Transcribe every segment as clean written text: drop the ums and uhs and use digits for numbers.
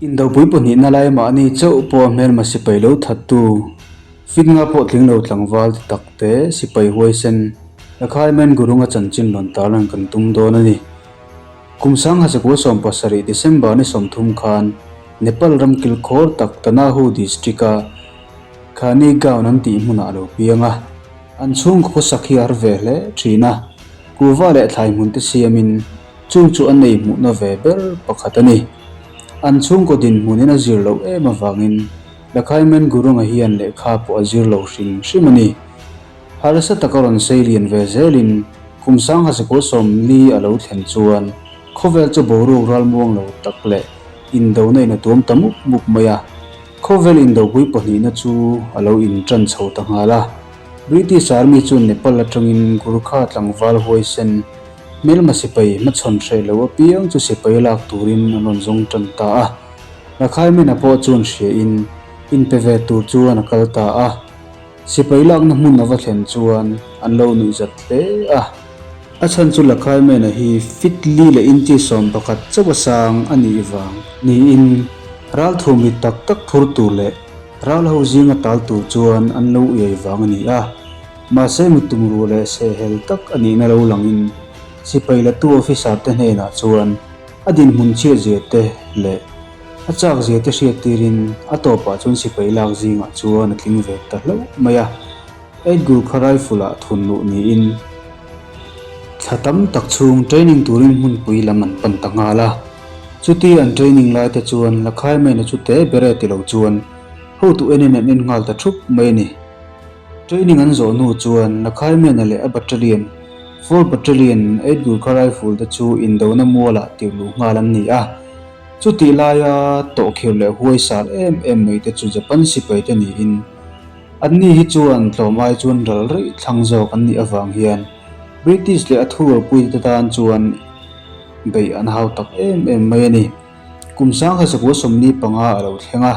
Indopui pahnihna lai mahni chauh pawh a hmelma sipai lo thattu Fitnga pawh tling lo tlangval ti tak te sipai huaisen Lakhaimen Gurunga chanchin rawn tarlan kan tum dawn a ni. Kum Sanghasakua 70 December ni 30 khan Nepal ram kilkhawr tak Tanahu District-a Khani Gaon an tih hmunah a lo piang a. An chhungkaw khawsak hi a har ve hle thin a, kuhva leh thlai hmun te siamin chung chu an ei hmuhna ve ber pakhat a ni. An chhungkaw dinhmunin a zir loh em avangin Lakhaimen Gurunga hian lehkha pawh a zir lo hrim hrim a ni. Harsa taka rawn sei lian ve zelin kum Sanghasakua 40 a lo thlen chuan khawvel chu boruak ralmuang lo tak leh indona in a tuam ta mup mup mai a. Khawvel indopui pahnihna chu a lo inṭan chho ta nghal a. British Army chuan Nepal aṭangin Gurkha tlangval huaisen hmelma sipai hmachhawn hreh lo apiang chu sipai lak turin an rawn zawng ṭan ta a. Lakhaimena pawh chuan hriain inpe ve tur chuan a kal ta a. Sipai lakna hmun a va thlen chuan an lo nuih zat hle a. A chhan chu Lakhaimena hi fit li leh inchi 11 chauh a sang a nih vang niin ralthu mit tak tak phur tur leh ral ho zinga tal tur chuan an lo uiai vang a ni a. Mahse mi tumruh leh sehhel tak a nihna lo langin sipai latu officer te hnenah chuan a dinhmun chhiatzia te leh A chak zia te hriat tirin a tawpah chuan sipai lak zingah chuan a tling ve ta hlauh mai a. Eight Gurkha Rifle ah thun luh niin thla tam tak chhung training turin hmunpui lam an pan ta nghal a. Chuti an training lai te chuan Lakhai Maina chu te ber e ti lo chuan hotu enin an en nghal ta thup mai a ni. Training an zawh hnu chuan Lakhai Maina leh a battalion, Fourth Battalion, Eight Gurkha Rifle te chu indona mualah tirh luh nghal an ni a. Chutih laia tawhkhirh leh huaisar em em mai te chu Japan sipai te niin, anni hi chuan tlawm ai chuan ral rih thlang zawk an nih avang hian British leh a thurualpui te tan chuan beih an hau tak em em mai a ni. Kum 1945 a lo thleng a,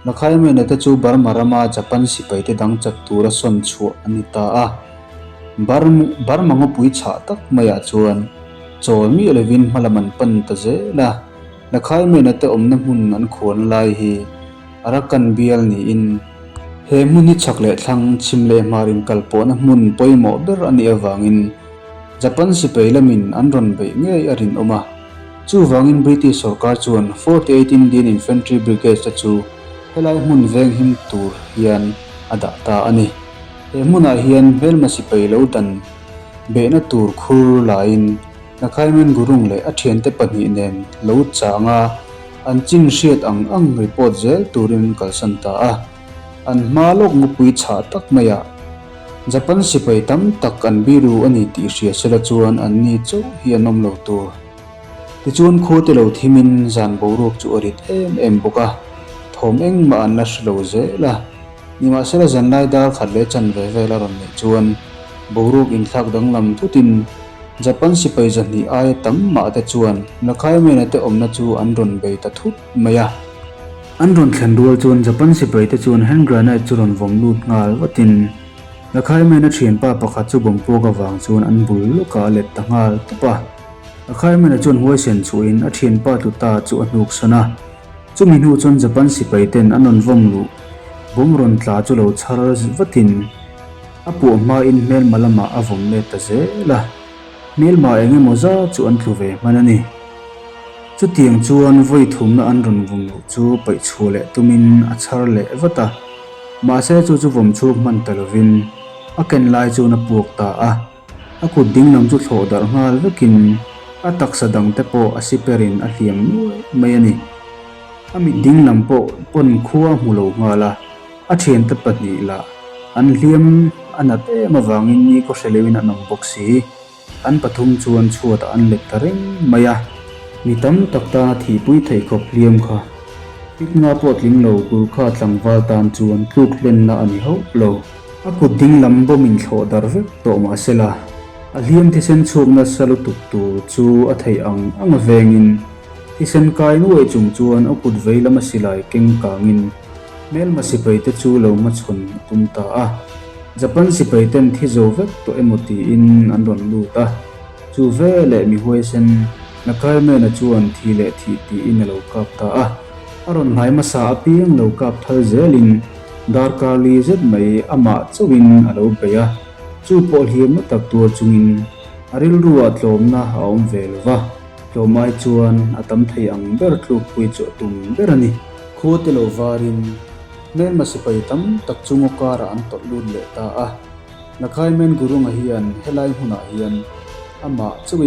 Lakhaimena te chu Burma rama Japan sipai te dang chat tura sawn chhuah an ni ta a. Burma ngawpui chhah tak maiah chuan chawl miah lovin hmalam an pan ta zel a, Lakhaimena te awmna hmun an khuan lai hi Arakan bial niin he hmun hi chhak leh thlang chhim leh hmar inkal pawhna hmun pawimawh ber a nih avangin Japan sipai lamin an rawn beih ngei a rinawm a. Chuvangin British sorkar chuan 48 Indian Infantry Brigade te chu helai hmun venghim tur hian a dah ta a ni. He hmunah hian hmelma sipai lo dan behna tur khur laiin Nakhaimen Gurung leh a thiante pahnih nen lo changa an chin hriat ang ang report zel turin an kalsan ta a. An hma lawk ngupui chhah tak maiah Japan sipai tam tak an biru a ni tih hria sela chuan anni chauh hi an awm lo tur. Tichuan khua te lo thimin zan boruak chu a rit em em bawk a, thawm engmah an la hre lo zel a. Nimahsela zanlai dar khat leh chanve vel a rawn neih chuan boruak inthlak danglam thutin Japan sipai zahnih aia tam mah te chuan Lakhaimena te awmna chu an rawn bei ta thut mai a. An rawn thlen rual chuan Japan sipai te chuan hand granite chu rawn vawm lut nghal vatin Lakhaimena thianpa pakhat chu bawm puak avang chuan an bul lawkah a let ta nghal tawp a. Lakhaimena chuan huaisen chhuahin a thianpa tlu ta chu a hnuk sawn a. Chumi hnu chuan Japan sipai ten an rawn vawm luh bawm rawn tla chu lo chhar vatin a puah hmain hmelma lamah a vawm let ta zel a. Hmelma eng emaw zat chu an tlu ve hman a ni. Chutiang chuan vawi thumna an rawn vawm luh chu paih chhuah leh tumin a chhar leh vat a. Mahse chu chu vawm chhuk hman ta lovin a ken lai chuan a puak ta a. A kut dinglam chu thlawh darh nghal vekin a taksa dangte pawh a siperin a hliam nuai mai a ni. A mit dinglam pawh pawn khua a hmu lo nghal a, a thiante pahnih lah an hliam a nat em avangin ni kaw hre leuhin an awm bawk si. An pathum chuan chhuatah an let ta reng mai a. Mi tam tak tana thihpui theih khawp hliam kha Pikna pawh tling lo Gurkha tlangval tan chuan tluk hlenna a ni hauh lo. A kut ding lam bawmin thlawh darh vek tawh mah sela, a hliam thisen chhuak nasa lutuk tur chu a theih ang ang a vengin, thisen kai nuai chung chuan a kut vei lama silai keng kangin hmelma sipai te chu lo hmachhawn a tum ta a. Japan sipai ten thi zo vek tawh emaw tiin an rawn lut a, chu veleh mi huaisen Nakaimena chuan thi leh thih tiin a lo kap ta a. A rawn hnai hmasa apiang lo kap thal zelin darkar li zet mai amah chauhin a lo bei a, chu pawh hliamna tak tuar chungin a rilruah tlawmna a awm ve lo va, tlawm ai chuan a tam thei ang ber tlukpui chu a tum ber a ni. Khua te lo varin hmelma sipai tam tak chu ngaw karah an tawlh lut leh ta a, Lakhaimen Gurunga hian helai hmunah hian amah chauhin.